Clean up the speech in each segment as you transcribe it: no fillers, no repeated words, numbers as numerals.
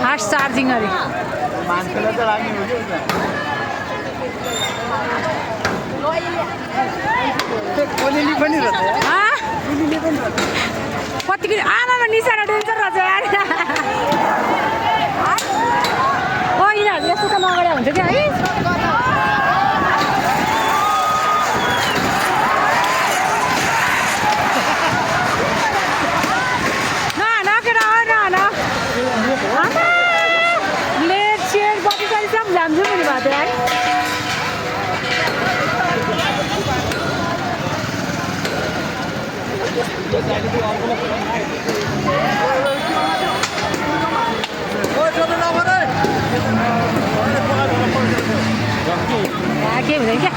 fast charging अरे मान्छेलाई त लाग्ने हो कि कोलीले पनि रहेछ कोलीले पनि रहेछ कतिको आमामा निसारा डेन्जर रहेछ यार ओ यिनीहरू यस्तो त नगरे हुन्छ क्या है के हुँदैन क्या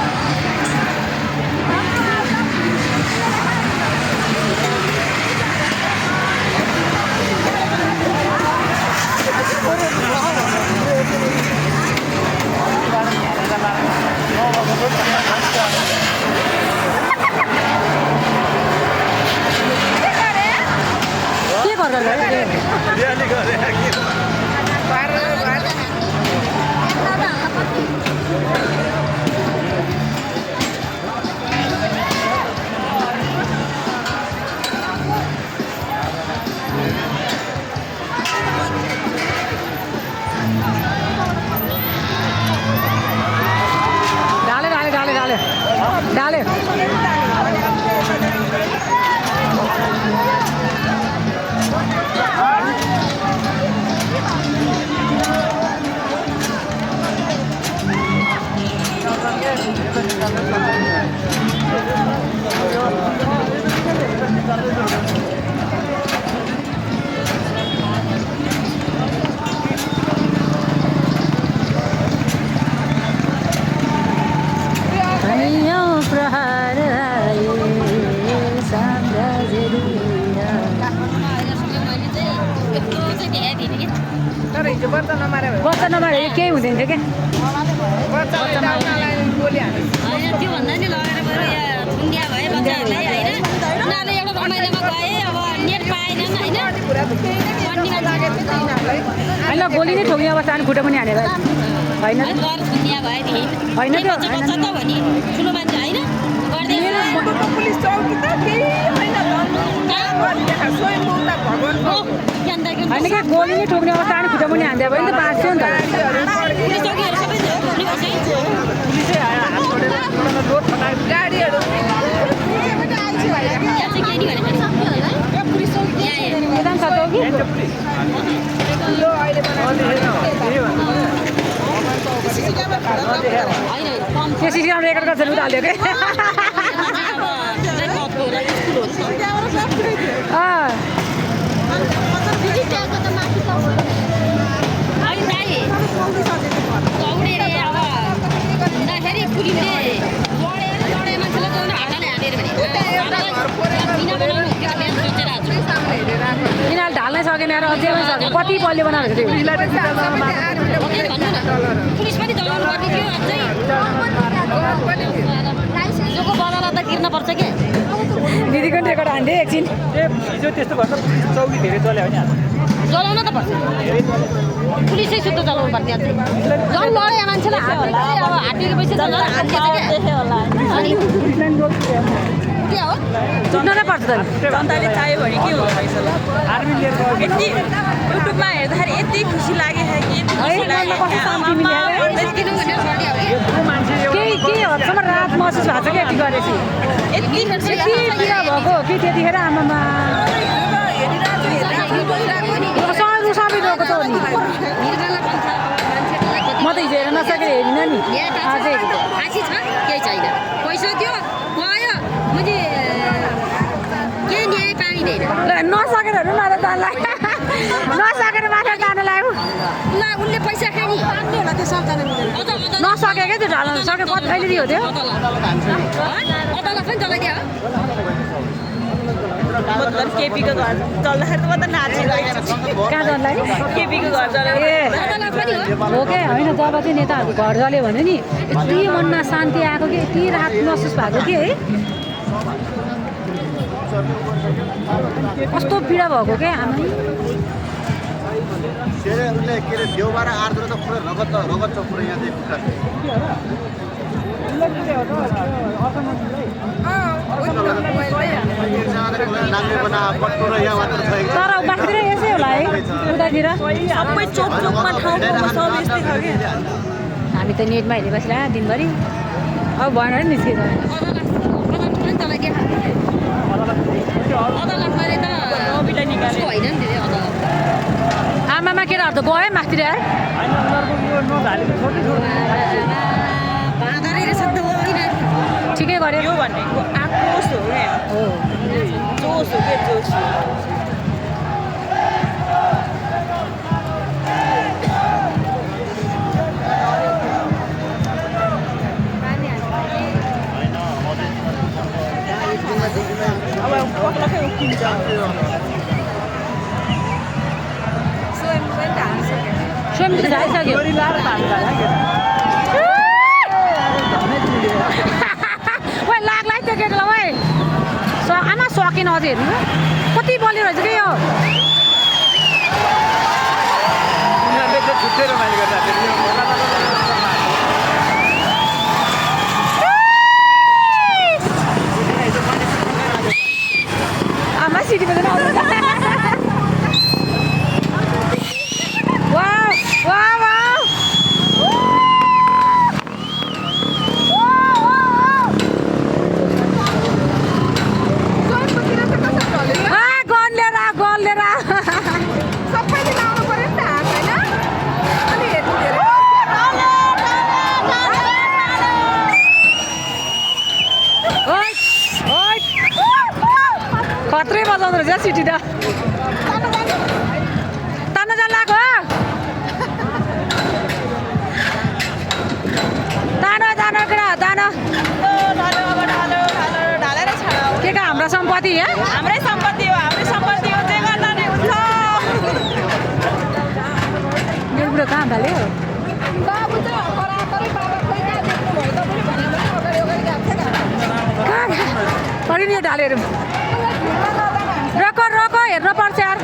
डाले बच्चा नमारे केही हुँदैन थियो क्या त्योभन्दा नि लगेर गएर यहाँ थुन्डिया भयो बच्चाहरूलाई होइन उनीहरूले एउटा रमाइलोमा गए अब नेट पाएनन् होइन होइन गोली नै ठोक्ने अवस्था अनि खुट्टा पनि हानेर होइन थुन्डिया भएदेखि होइन बच्चा त हो नि ठुलो मान्छे होइन होइन क्या गोली नै ठोक्ने अवस्था अनि खुट्टा पनि हान्दियो भने त बाँच्थ्यो नि त्यो सिसिक्याम रेकर्ड गर्छ उता हाल्यो यिनीहरूले ढाल्नै सकेन र अझै पनि सक्यो कति बलियो बनाएको थियो पुलिस पनि दबाउनु पर्ने थियो अझै बदला त गिर्न पर्छ के दिदीको पनि रेकर्ड हान्थेँ एकछिन हिजो त्यस्तो भएर चौकी धेरै चल्यो होइन जलाउन त पर्छ पुलिसै शुद्ध जलाउनु पर्ने अझै झन् लडे मान्छेलाई अब हातेको पैसा के हो सुत्न नै पर्छ त जनताले चाह्यो भने के हुन्छ यति युट्युबमा हेर्दाखेरि यति खुसी लाग्यो केही हदसम्म राहत महसुस भएको छ क्या यति गरेपछि यति पीडा भएको कि त्यतिखेर आमामा सबै गएको त हो नि म त हिजो हेर्न नसकेर हेरिनँ नि अझै फाँसी छ केही छैन पैसा त्यो गयो मैले के न्याय पाइँदैन नसकेर माथि जान लाग्यो ल उनले पैसा खाने नसकेकै त्यो ढाल्न सके कहिले दियो त्यो अदालत पनि चलाइदियो मतलब केपीको घर चल्दाखेरि त म त नाचिरहेको छु कहाँ जानलाई केपीको घर चलेर ए अदालत पनि हो हो क्या होइन जब चाहिँ नेताहरूको घर जल्यो भने नि यति मनमा शान्ति आएको कि यति राहत महसुस भएको कि है कस्तो पीडा भएको क्या आमा उसले के अरे देउबार आर्द्र त पुरै रगत छ पुरै यहाँ चाहिँ खुट्टा नाङ्गे बना पट्टो र यहाँ मात्र छ तर बाँकीतिर यसै होला है उतातिर सबै चोक चोकमा ठाउँमा सब यस्तै छ कि हामी त नेटमा हेरेर बसिरह दिनभरि अब भएन नि निस्केको अदालत पनि चलाइदियो अदालतमा त रविलाई निकाले होइन नि दिदी अदालत आमामा केटाहरू त गयो माथितिर यार भाँदा रहेछ त होइन ठिकै गऱ्यो यो भनेको आक्रोश हो क्या हो जोस हो क्या जोस अब पक्लकै उक्किन्छ स्वयं त झाइसक्यो ओइ लाग्ला त्यो केटालाई ओइ आमा सकेन अझै हेर्नु कति बलियो रहेछ कि यो उनीहरूले चाहिँ छुट्टै रमाइलो गर्दाखेरि आमा सिटी बजाउनु आउँदैन वाउ वाउ वाउ गन लिएर सबैले लाउनु पर्यो नि त हात होइन अनि हेर्नु धेरै खत्रै बजाउँदो रहेछ सिटी त तान्न जान लाग्यो तान केटा तान ढालेर छाड के का हाम्रा सम्पत्ति यहाँ हाम्रै सम्पत्ति हो जे गर्दा नै हुन्छ मेरो बुढो कहाँ हाल्यो कहाँ नि ढालेर रोको हेर्न पर्छ यार